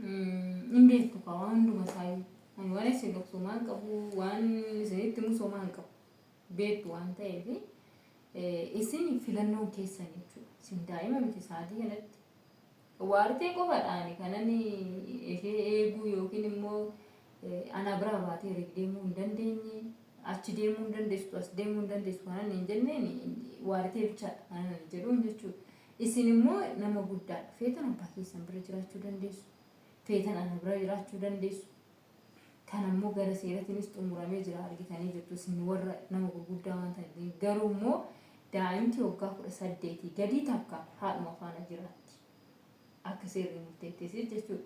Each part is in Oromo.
Hin beektu kaa waan hunduma isaayyuu. Ani waan isin dhoksu homaa hin qabu, waan isinitti himus homaa hin qabu. Beektu waan ta'eef isin filannoon keessan jechuudha. Isin daa'ima miti sa'aatii kanatti. Waartee qofadha ani kanan ishee eeguu yookiin immoo ana biraa baatee herreg deemuu hin dandeenye, achi deemuu hin dandeessu, as deemuu hin dandeessu kanan hin jenneen waartee bichaadha kanan ani jedhuun jechuudha. Isin immoo nama guddaadha. Feetan abbaa keessan bira jiraachuu dandeessu. Feetan ana bira jiraachuu dandeessu. Kana immoo gara seeratiinis xumuramee jira argitanii jirtu isin warra nama gurguddaa waan ta'aniif. Garuu immoo daa'imti waggaa 18 gadii takka haadhuma faana jiraatti. Akka seerri murteettis jechuudha.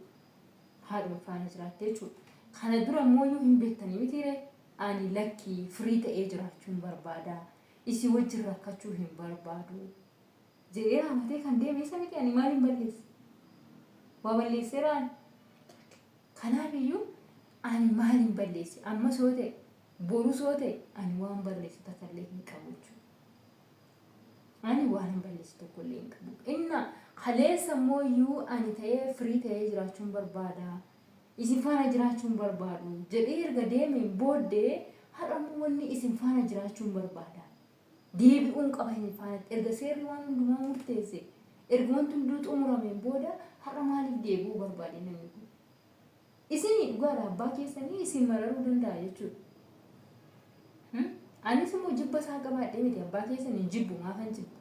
Haadhuma faana jiraatti jechuudha. Kana dura immoo iyyuu hin beektanii mitiiree? Ani lakkii firii ta'ee jiraachuun barbaada. Isin wajjin rakkachuu hin barbaadu. Jedhee raawwatee kan deeme isa miti ani maaliin balleesse? Waa balleesseera ani? Kanaaf iyyuu ani maaliin balleesse? Ammas yoo ta'e borus yoo ta'e ani waan balleesse takka illee hin qabu jechuudha. Ani waan hin balleesse tokko illee hin qabu. Inna kaleessa immoo iyyuu ani ta'ee firii ta'ee jiraachuun barbaada. Isin faana jiraachuun barbaadu jedhee erga deemeen booddee har'a immoo wanni isin faana jiraachuun barbaada. Deebi'uun qaba hin faanatti. Erga seerri waan hundumaa murteesse, erga wanti hunduu xumurameen booda har'a maaliif deebi'uu barbaade namni kun? Isin dhugaadha abbaa keessanii isin mararuu danda'a jechuudha. Anis immoo jibba isaa qabaadhee miti abbaa keessan hin jibbu maafan jibba.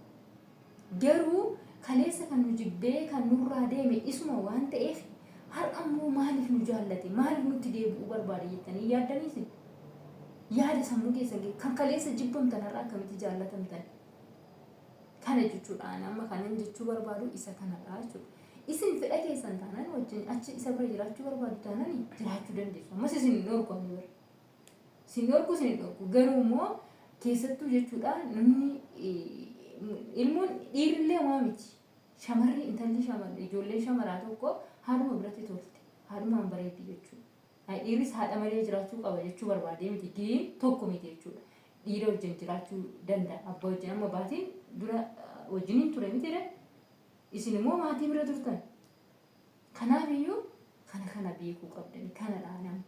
Garuu kaleessa kan nu jibbee kan nurraa deeme isuma waan ta'eef har'a immoo maaliif nu jaallate maaliif nutti deebi'uu barbaade jettanii yaaddanii isin? Yaada sammuu keessan kan kaleessa jibbamtan har'a akkamitti jaallatamtan? Kana jechuudha. Ani amma kanan jechuu barbaadu isa kanadha jechuudha. Isin fedha keessan taanaan wajjin achi isa bira jiraachuu barbaadu taanaan jiraachuu dandeessu. Ammas isin hin dhorku ani bira. Isin dhorku isin hin dhorku. Garuu immoo keessattuu jechuudha namni ilmoon dhiirrillee homaa miti. Shamarri intalli shamarri ijoolleen shamaraa tokko haadhuma biratti tolti. Haadhumaan bareeddi jechuudha. Dhiirris haadha malee jiraachuu qaba jechuu barbaadee miti. Giin tokko miti jechuudha. Dhiira wajjin jiraachuu danda'a. Abbaa wajjin amma baatiin dura wajjiniin ture miti ree? Isin immoo maatii bira turtan. Kanaaf iyyuu kana kana beekuu qabdani. Kanadha nama.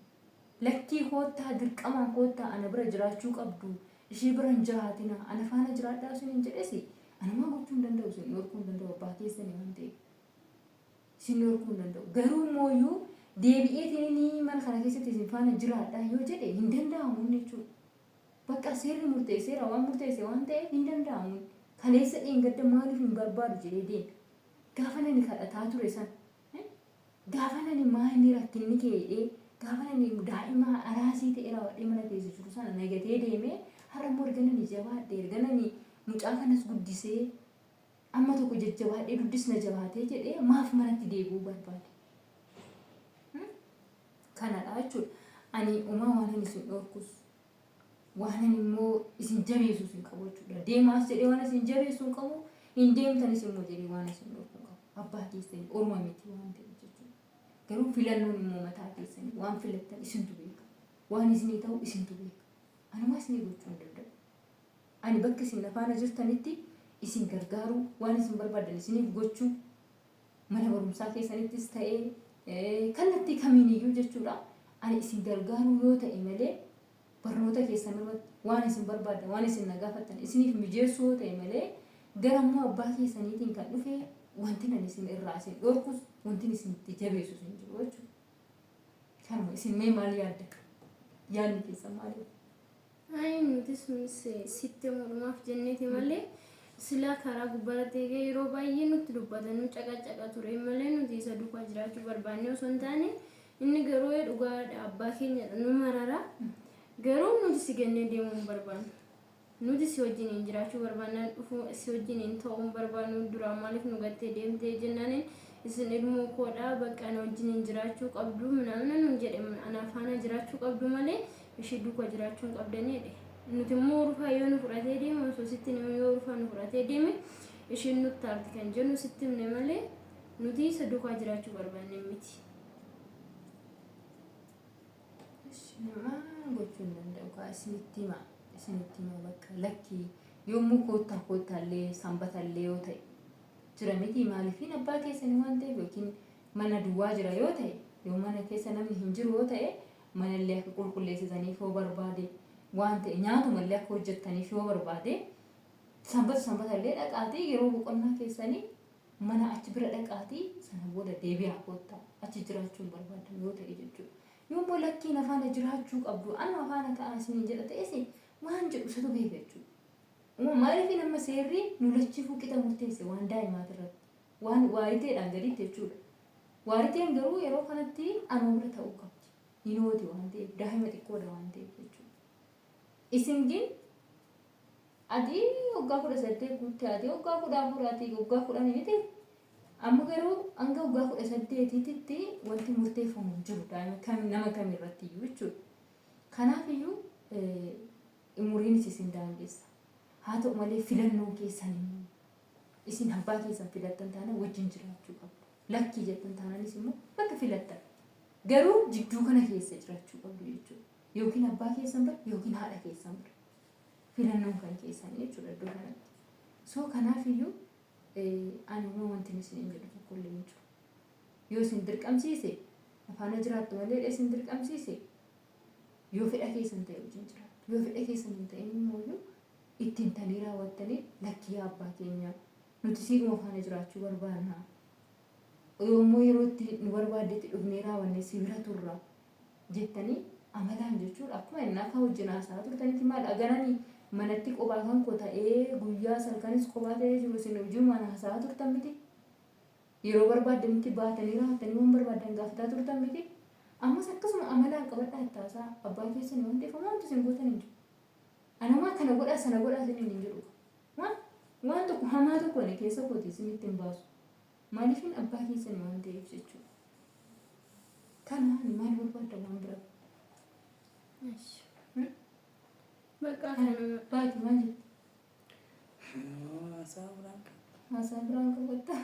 Lakkii koottaa dirqamaan koottaa ana bira jiraachuu qabdu. Ishee bira hin jiraatina. Ana faana jiraadhaa isin hin jedhesi. Anumaa gochuu hin danda'u isin dhorkuu hin danda'u abbaa keessanii waan ta'eef. Isin dhorkuu hin danda'u. Garuu immoo iyyuu deebi'eetiin mana kana keessatti isin faana jiraadha yoo jedhe hin danda'amu inni jechuudha. Bakka seerri murteesseera waan murteesse waan ta'eef hin danda'amu. Kaleessa dheengadda maaliif hin barbaadu jedhee deeme. Gaafa nani kadhataa ture san gaafa nani maa inni rakkinni kee jedhee gaafa nani daa'ima araasii ta'e raawwadhee mana keessa jiru sana nagatee deemee har'a immoo erga nani jabaadhe erga nani mucaa kanas guddisee Amma tokko jajjabaadhee duddis na jabaatee jedhee maaf manatti deebi'uu barbaade? Kanadha jechuudha. Ani umaa waan ani isin dhorkus waan ani immoo isin jabeessus hin qabu jechuudha. Deemaas jedhee waan isin jabeessu hin qabu, hin deemtanis immoo jedhee waan isin dhorku hin qabu. Abbaa keessanii orma miti waan ta'eef jechuudha. Garuu filannoon immoo mataa keessanii waan filattan isintu beeka. Waan isinii ta'u isintu beeka. Anumaa isinii gochuu hin danda'u. Ani bakka isin na faana jirtanitti isin gargaaruu, waan isin barbaaddan isiniif gochuu, mana barumsaa keessanittis ta'ee kallattii kamiiniyyuu jechuudha. Ani isin gargaaruu yoo ta'e malee barnoota keessan irratti waan isin barbaaddan, waan isin na gaafattan isiniif mijeessuu yoo ta'e malee gara immoo abbaa keessaniitiin kan dhufe wanti ani isin irraa isin dhorkus wanti isin itti jabeessus hin jiru jechuudha. Kanuma isin mee maal yaadda? Yaadni keessan maali? Ayi nuti sunis sitti mormaaf jenneeti malee silaa karaa gubbaarratti eegee yeroo baay'ee nutti dubbata nu caqacaqa ture malee nuti isa duukaa jiraachuu barbaannee osoo hin taane inni garuu dhugaadha abbaa keenyadha nu marara garuu nuti si gannee deemuu hin barbaannu. Nuti si wajjiniin jiraachuu barbaanna dhufuu si wajjiniin ta'uu hin barbaannu duraan maaliif nu gattee deemtee jennaaniin isin ilmoo koodha bakka ana wajjiniin jiraachuu qabdu minaamina nuun jedhe ana faana jiraachuu qabdu malee ishee duukaa jiraachuu hin qabdanii jedhe. Nuti immoo rufaa yoo nu fudhatee deeme osoo sitti himne yoo rufaa nu fudhatee deeme isheen nutti aarti kan jennu sitti himne malee nuti isa duukaa jiraachuu barbaanne miti. Namaa gochuu hin danda'u kaa isinitti hima isinitti hima bakka lakkii yommuu koottaa koottaa illee sanbata illee yoo ta'e jira miti maaliifin abbaa keessanii waan ta'eef yookiin Mana duwwaa jira yoo ta'e, yoo mana keessa namni hin jiru yoo ta'e, manallee akka qulqulleessitaniif yoo barbaade, waan ta'e nyaatumallee akka hojjettaniif yoo barbaade, sanbata sanbatallee dhaqaatii yeroo boqonnaa keessanii mana achi bira dhaqaatii sana booda deebi'aa koottaa achi jiraachuu hin barbaadan yoo ta'e jechuudha. Yoo immoo lakkii na faana jiraachuu qabdu anuma faana ta'aa isiniin jedha ta'es waan jedhu isatu beeka jechuudha. Maaliif nama seerri nu lachiifuu qixa murteesse waan daa'imaatirratti waan waariteedhaan gaditti jechuudha. Waariteen garuu yeroo kanatti anuma bira ta'uu qabdi. Hinooti waan ta'eef daa'ima xiqqoodha waan ta'eef jechuudha. Isin gin ati waggaa 18 guutte, ati waggaa 14, ati waggaa 10 miti. Amma garuu hanga waggaa 18tti wanti murteeffamu hin jiru daa'ima kam nama kam irratti iyyuu jechuudha. Kanaaf iyyuu umuriinis isin daangessa. Haa ta'u malee filannoon keessan immoo isin abbaa keessan filattan taanaan wajjin jiraachuu qabdu. Lakkii jettan taanaanis immoo bakka filattan. Garuu jidduu kana keessa jiraachuu qabdu jechuudha. Yookiin abbaa keessan bira yookiin haadha keessan bira. Filannoon kan keessan jechuudha iddoo kanatti. So kanaaf iyyuu ani immoo wanti isiniin jedhu tokko illee hin jiru. Yoo isin dirqamsiise afaana jiraattu malee isin dirqamsiise yoo fedha keessan ta'e wajjin jiraattu. Yoo fedha keessan hin ta'in immoo iyyuu ittiin tanii raawwattanii lakkii yaa abbaa keenya nuti siidhuma faana jiraachuu barbaanna. Yoommoo yeroo itti nu barbaaddetti dhufnee raawwanne si bira turra jettanii amalaan jechuudha. Akkuma inni akka wajjin haasa'aa turtanitti maal agaranii manatti qophaa kan koo ta'ee guyyaa salkanis qophaa ta'ee jiru isin hojiimaan haasa'aa turtan miti. Yeroo barbaaddanitti baatanii raawwattanii waan barbaaddan gaafataa turtan miti. Ammas akkasuma amalaan qabadhaa itti haasaa abbaa keessan waan ta'eef homaa wanti isin gootan hin jiru. Anamaa kana godhaa sana godhaa isiniin hin jedhu. Waan waan tokko hamaa tokko ani keessa kooti isinitti hin baasu. Maaliifin abbaa keessan waan ta'eef jechuudha. Kana ani maal barbaadda waan biraa? Bakka kanuma. Baati maal jette? Haasaa biraan qaba. Haasaa biraan qabatta.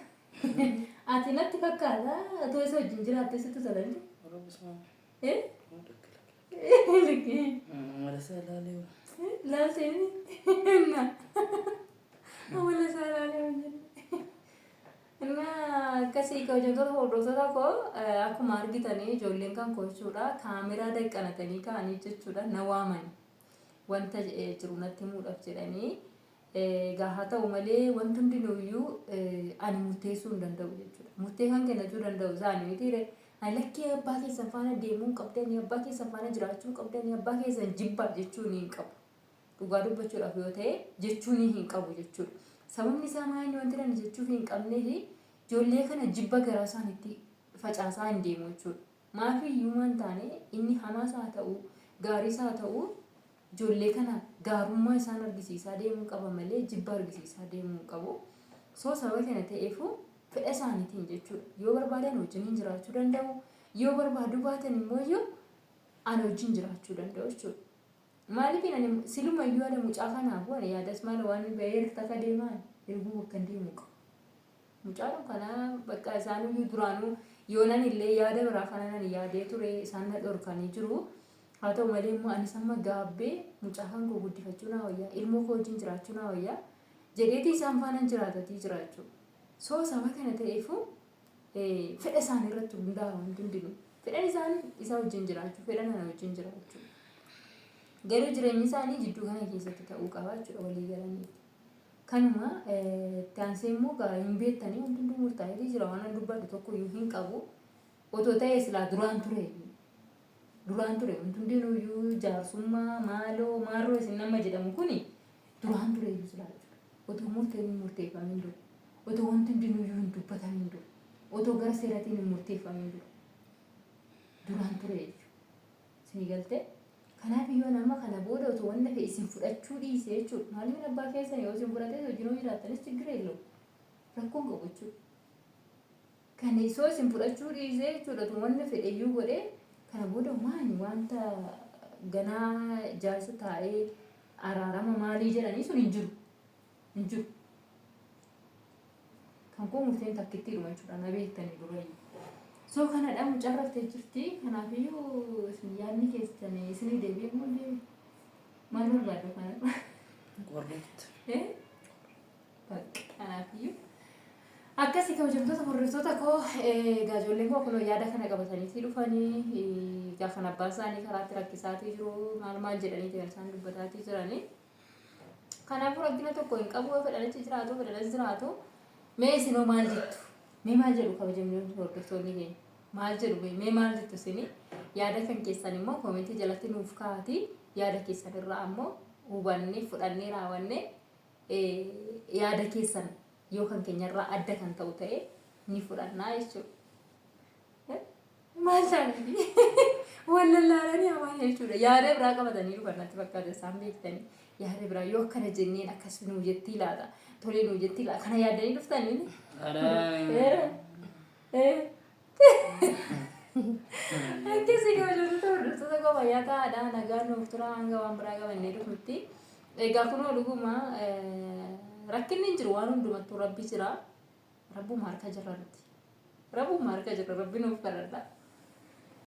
Ati natti fakkaata otoo isa wajjin jiraatte sitti tola miti? Warra Eh? Lakki. Likkii. Amala isaa ilaalee. Laaltee na. Amala isaa ilaalee waan jedhe. Inna akkasii kabajamtoota hordoftoota koo akkuma argitanii ijoolleen kan koo jechuudha kaameraa daqqanatanii ka'anii jechuudha na waamani wanta jiru natti himuudhaaf jedhanii egaa haa ta'u malee wanti hundinuuyyuu ani murteessuu hin danda'u jechuudha. Murtee kan kennachuu danda'u isaanii mitiire. Ani lakkee abbaa keessan faana deemuu hin qabdanii, abbaa keessan faana jiraachuu hin qabdanii, abbaa keessan jibbaa jechuun hin qabu. Dhugaa dubbachuudhaaf yoo ta'e jechuun hin qabu jechuudha. Sababni isaa maal inni wanti ani jechuuf hin qabneef ijoollee kana jibba garaa isaaniitti facaasaa hin deemu jechuudha. Maafi iyyuu waan taane inni hamaas haa ta'u gaariis haa ta'u ijoollee kana gaarummaa isaan argisiisaa deemuu qaba malee jibba argisiisaa deemuu hin qabu. So sababa kana ta'eefu fedha isaaniitiin jechuudha. Yoo barbaadan wajjiniin jiraachuu danda'u. Yoo barbaaduu baatan immoo iyyuu ana wajjin jiraachuu danda'u jechuudha. Maaliif ani silumayyuu ana mucaa kanaafuu ani yaadas maal waan ba'ee erga deemaan erguu bakka hin deemu qabu. Mucaan kana bakka isaanuyyuu duraanuu yoonan illee yaada biraa kana nan yaadee ture isaan na dhorkanii jiru. Haa ta'u malee immoo anis amma gaabbee mucaa kan koo guddifachuu naa wayyaa ilmoo koo wajjin jiraachuu naa wayyaa jedheetii isaan faana jiraatatii jiraachuu. So saba kana ta'eefu fedha isaanii irratti hundaa'a wanti hundinuu. Fedhan isaan isa wajjin jiraachuu, fedhan ana wajjin jiraachuu. Garuu jireenyi isaanii jidduu kana keessatti ta'uu qaba jechuudha walii galaniiti. Kanuma itti aansee immoo gaa hin beektanii wanti hunduu murtaa'eetii jira waan an dubbadhu tokko iyyuu hin qabu. Otoo ta'ee silaa duraan ture iyyuu. Duraan ture wanti hundinuu iyyuu jaarsummaa maaloo maarroo isin nama jedhamu kuni duraan ture iyyuu silaa jechuudha. Otoo murteen hin murteeffamin dura. Otoo wanti hundinuu iyyuu hin dubbatamin dura. Otoo gara seeratiin hin murteeffamin dura. Duraan ture jechuudha. Isinii galtee? Kanaaf iyyuu nama kana booda otoo wanna fe'e isin fudhachuu dhiise jechuudha. Maaliif abbaa keessan yoo isin fudhates wajjin yoo jiraattanis ችግር የለውም. Rakkoon qabu jechuudha. Kan isoo isin fudhachuu dhiise jechuudha otoo wanna fedhe iyyuu godhee kana booda maani wanta ganaa jaarsa taa'ee araarama maalii jedhanii sun hin jiru. Hin jiru. Kan koo murteen takkittiidhuma jechuudha na beektanii durayyuu. So kanadha mucaan raftee jirti. Kanaafiyyuu isin yaadni keessan isinii deebi'ee moo hin deebi'e? Maal barbaaddu kanarra? Warroota. Bakka kanaafiyyuu Akkasii kabajamtoota hordoftoota koo, egaa ijoolleen koo kunoo yaada kana qabataniitii dhufanii, egaa kan abbaan isaanii karaatti rakkisaatii jiru maal maal jedhaniiti kan isaan dubbataatii jiranii. Kanaafuu rakkina tokko hin qabu, yoo fedhan achi jiraatu, fedhan as jiraatu. Mee isinoo maal jettu? Mee maal jedhu kabajamtoonni hordoftoonni keenya? Maal jedhu mee mee maal jettu isinii? Yaada kan keessan immoo koomentii jalatti nuuf kaa'atii, yaada keessan irraa ammoo hubannee fudhannee raawwannee yaada keessan yoo kan keenyarraa adda kan ta'u ta'e ni fudhannaa jechuudha. Maal ta'anii wal lallaalanii hamaan jechuudha. Yaada biraa qabatanii dhufan natti fakkaata isaan beektanii. Yaada biraa yoo akkana jenneen akkas nuu jettii laata? Tolee nuu jettii laata? Kana yaadanii dhuftanii? Akkasii kabajamtoota hordoftoota koo, fayyaa ta'aadha. Nagaan nuuf tura hanga waan biraa qabannee dhufnutti. Egaa kunoo dhuguma rakkinni hin jiru, waan hundumattuu Rabbi jira. Rabbuma harka jirra nuti. Rabbuma harka jirra, Rabbi nuuf kadhadha.